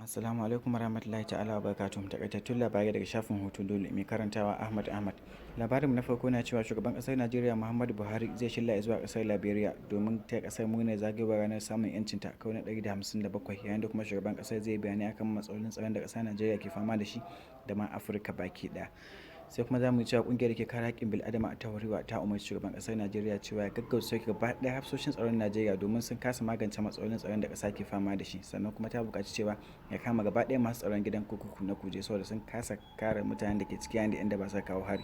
Assalamu alaikum warahmatullahi ta'ala wa barakatuhu. Takaitattun labarai daga shafin Hutu Dole, mai karantawa Ahmad Ahmad. Labarinmu na farko na cewa shugaban kasar Najeriya Muhammadu Buhari zai shilla zuwa kasar Liberia domin taya kasar murnar zagayowar ranar samun 'yancinta karo na 157, yayin da kuma shugaban kasar zai bayani akan matsalolin tsaron da kasar Najeriya ke fama da shi da ma Afirka baki daya. Sai kuma za mu cewa kungiyar da ke kare haƙƙin bil'adama ta Huriwa ta umarci shugaban ƙasar Najeriya cewa ya gaggauta sauke gaba ɗaya hafsoshin tsaron Najeriya domin sun kasa magance matsalolin tsaron da ƙasa ke fama da shi. Sannan kuma ta buƙaci cewa ya kama gaba ɗaya masu tsaron gidan kurkuku na Kuje saboda sun kasa kare mutanen da ke ciki yayin da 'yan daba suka kawo hari.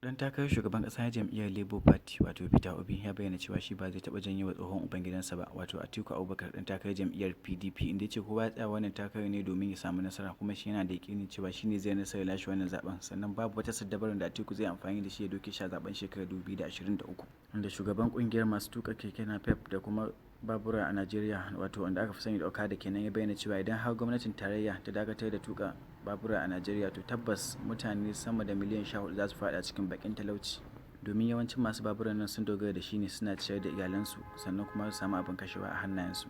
Dan takarar shugaban kasa na jam'iyyar Labour Party, wato Peter Obi, ya bayyana cewa shi ba zai taɓa janye wa tsohon ubangidansa ba, wato Atiku Abubakar, dan takarar jam'iyyar PDP, inda ya ce kowa ya tsaya wannan takarar ne domin ya samu nasara, kuma shi yana da yakinin cewa shi ne zai nasarar lashe wannan zaben. Sannan babu wata siddabarun da Atiku zai amfani da shi ya doke shi a zaben shekarar 2023. Inda shugaban kungiyar masu tuka keke Napep da kuma babura a Najeriya, wato wanda aka fi sani da Okada kenan, ya bayyana cewa idan har gwamnatin tarayya ta dakatar da tuka babura a Najeriya, to tabbas mutane sama da miliyan 14 za su fada cikin bakin talauci, domin yawancin masu baburan nan sun dogara da shi ne suna ciyar da iyalansu, sannan kuma su samu abin kashewa a hannayensu.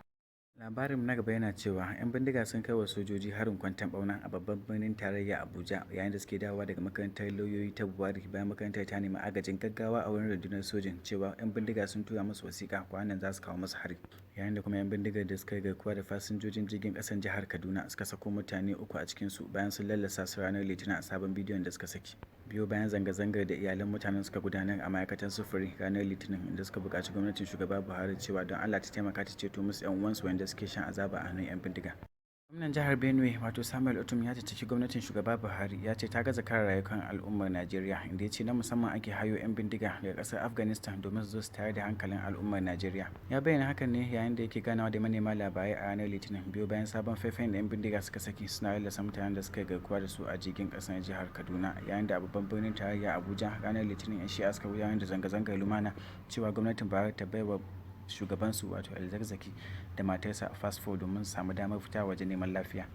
Labarin na gaba yana cewa 'yan bindiga sun kai wa sojoji harin kwanton bauna a babban birnin tarayya Abuja yayin da suke dawowa daga makarantar lauyoyi ta Buhari, bayan makarantar ta nemi agajin gaggawa a wurin rundunar sojin cewa 'yan bindiga sun tura musu wasiƙa kwanan za su kawo musu hari. Yayin da kuma 'yan bindigar da suka yi garkuwa da fasinjojin jirgin ƙasan jihar Kaduna suka sako mutane uku a cikinsu bayan sun lallasa su ranar Litinin a sabon bidiyon da suka saki. Biyo bayan zanga-zangar da iyalan mutanen suka gudanar a ma'aikatan sufuri ranar Litinin, inda suka buƙaci gwamnatin shugaba Buhari cewa don Allah ta taimaka ta ceto musu 'yan uwansu wanda suke shan azaba a hannun 'yan bindiga. Gwamnan jihar Benue, wato Samuel Ortom, ya caccaki gwamnatin shugaba Buhari, ya ce ta gaza kare rayukan al'ummar Najeriya, inda ya ce na musamman ake hayo 'yan bindiga daga kasar Afghanistan domin su zo su tayar da hankalin al'ummar Najeriya. Ya bayyana hakan ne yayin da yake ganawa da manema labarai a ranar Litinin, biyo bayan sabon faifayin da 'yan bindiga suka saki suna lallasa mutanen da suka yi garkuwa da su a jirgin kasar jihar Kaduna. Yayin da a babban birnin tarayya Abuja ranar Litinin 'yan Shi'a suka gudanar da zanga-zangar lumana cewa gwamnatin Buhari ta baiwa shugabansu, wato El-Zakzaky, da matarsa fasfo domin su samu damar fita waje neman lafiya.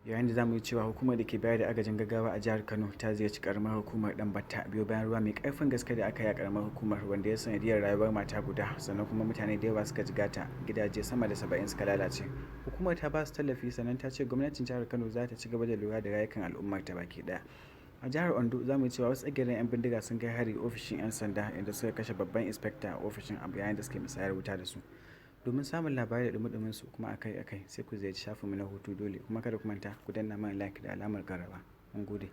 Yayin da zamu yi cewa hukumar da ke bayar da agajin gaggawa a jihar Kano ta ziyarci karamar hukumar Danbatta biyo bayan ruwa mai karfin gaske da aka yi a karamar hukumar, wanda ya sanadiyar rayuwar mata guda, sannan kuma mutane da yawa suka jigata, gidaje sama da 70 suka lalace. Hukumar ta ba su tallafi, sannan ta ce gwamnatin jihar Kano za ta ci gaba da lura da rayukan al'ummar ta baki daya. A jihar Ondo za mu yi cewa wasu tsagerin 'yan bindiga sun kai hari ofishin 'yan sanda, inda suka kashe babban inspector a ofishin yayin da suke musayar wuta da su. Domin samun labarai da dumi su kuma akai-akai, sai ku ziyarci shafinmu na Hutu Dole, kuma kada ku manta ku danna mana like da alamar kararrawa. Mun gode.